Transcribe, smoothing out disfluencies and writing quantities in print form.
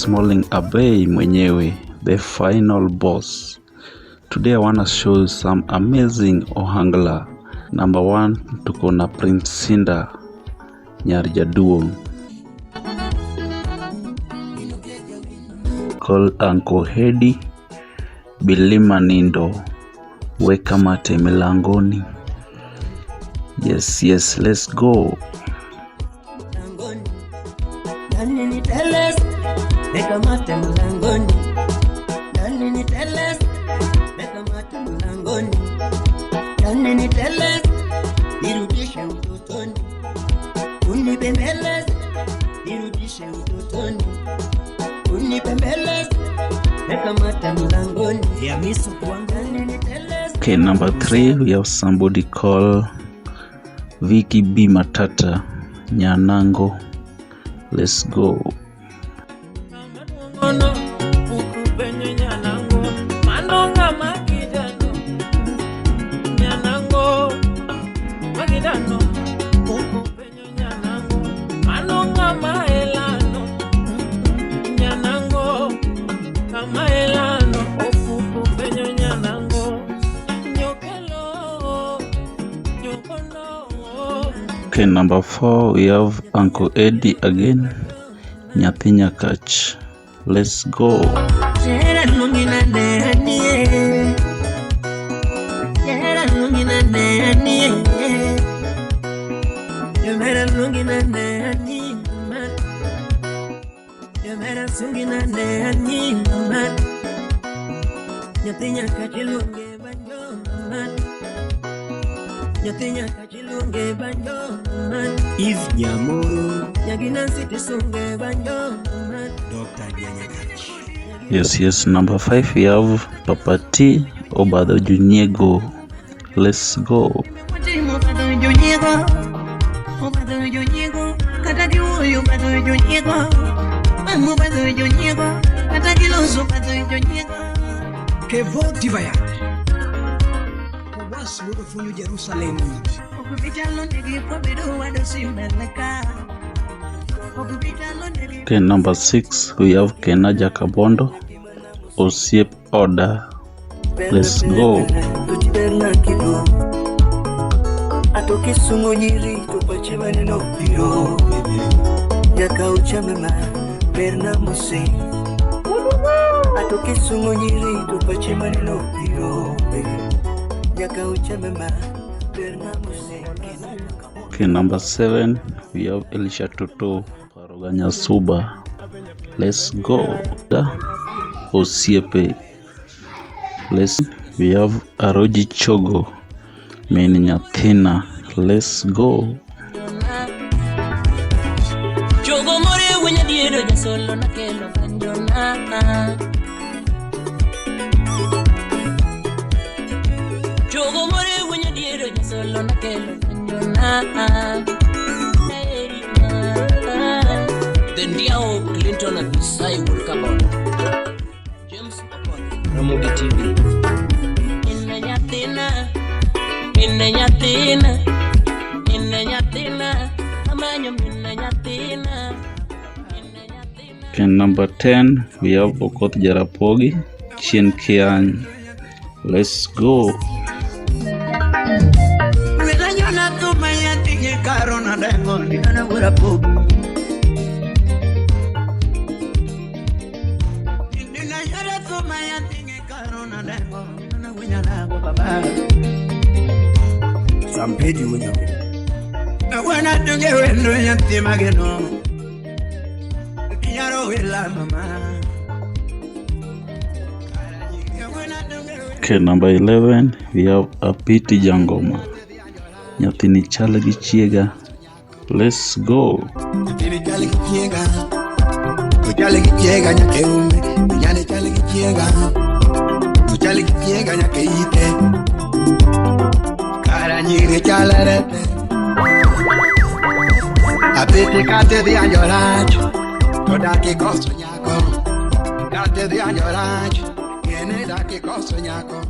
Smalling Abei mwenyewe, the final boss. Today I wanna show you some amazing Ohangla. Number one, tuko na Prince Sinda Nyar Jaduong. Call Uncle Hedi Bilima Nindo, weka mate milangoni. Yes, let's go. Mlangoni. Nani niteleze? Weka mate mlangoni. Nani niteleze? Weka mate mlangoni. Nani niteleze? Nirudishe utotoni. Unibembeleze. Nirudishe utotoni. Unibembeleze. Weka mate mlangoni. Nani niteleze? Okay, number three, we have somebody called Vicky B Matata Nyanango. Let's go. Ngono ukupenye nyanango manonga makidano nyanango makidano ukupenye nyanango manonga maelano nyanango kamaelano okupenye nyanango nyokelo nyokono. Okay, number four, we have Uncle Eddie again, Nyathi Nyakach. Let's go. Jera lungina nanie. Jera lungina nanie. Jera lungina nanie. Jera sungina nanie. Nyathi nyaka chiluonge banjo man. Nyathi nyaka chiluonge banjo man. Eve Nyamoro, Nyagi Nancy tisunge banjo man. Dr. Nyakach. Yes. Number five, we have Papa T Obadho Juniego. Let's go. Obadho jonyiego, obadho jonyiego, kata giwuoyo obadho jonyiego, mama obadho jonyiego, kata giloso obadho jonyiego. Kevo Divayat. Owas wuod Ofunyu Jerusalem. Ok bichalo negi kwabedo wadosi mbele ka. Ok bichalo negi. Okay, number six, we have Kena Jakabondo, Osiep Oda. Let's go. Tochiberna kido. Ato kisungo nyiri to pache maneno biro. Nyaka uchame ma berna mose. Ato kisungo nyiri to pache maneno biro. Nyaka uchame ma berna mose. Okay, number seven, we have Elisha Toto Paroganya Suba. Let's go. Osiepe. Let's we have Aroji Chogo Min Nyathina. Let's go. Chogo more wunya diero jasolo na kelo banjona. Chogo more wunya diero jasolo na kelo banjona. The Ndiao Clinton Abisai Wuod James Okoth, Ramogi TV. Inne nyathina, inne nyathina, inne nyathina, amanyo minne nyathina, inne nyathina. Okay, number 10, we have Okoth Jarapogi, Chien Kiany. Let's go. Wetanyona thuma nyathigi karona dengo ndikana wuora pogi. Ndinanyora thuma nyathigi karona dengo ndikana winyanago baba. Sampedi Wunyamo. Awena tunge wendo nyathi mageno. Inyaro wela mama. Okay, number 11, we have Apiti Jangoma. Nyathini chal gi chiega. Let's go. Nyathini chal gi chiega. To chal gi chiega nyaka e ume. Nyane chal gi chiega. To chal gi chiega nyaka e ite. Kara nyiri chalre te. Apiti kate dhianjo rach. To dak ikoso nyako. Kate dhianjo rach. Ng'ene dak ikoso nyako.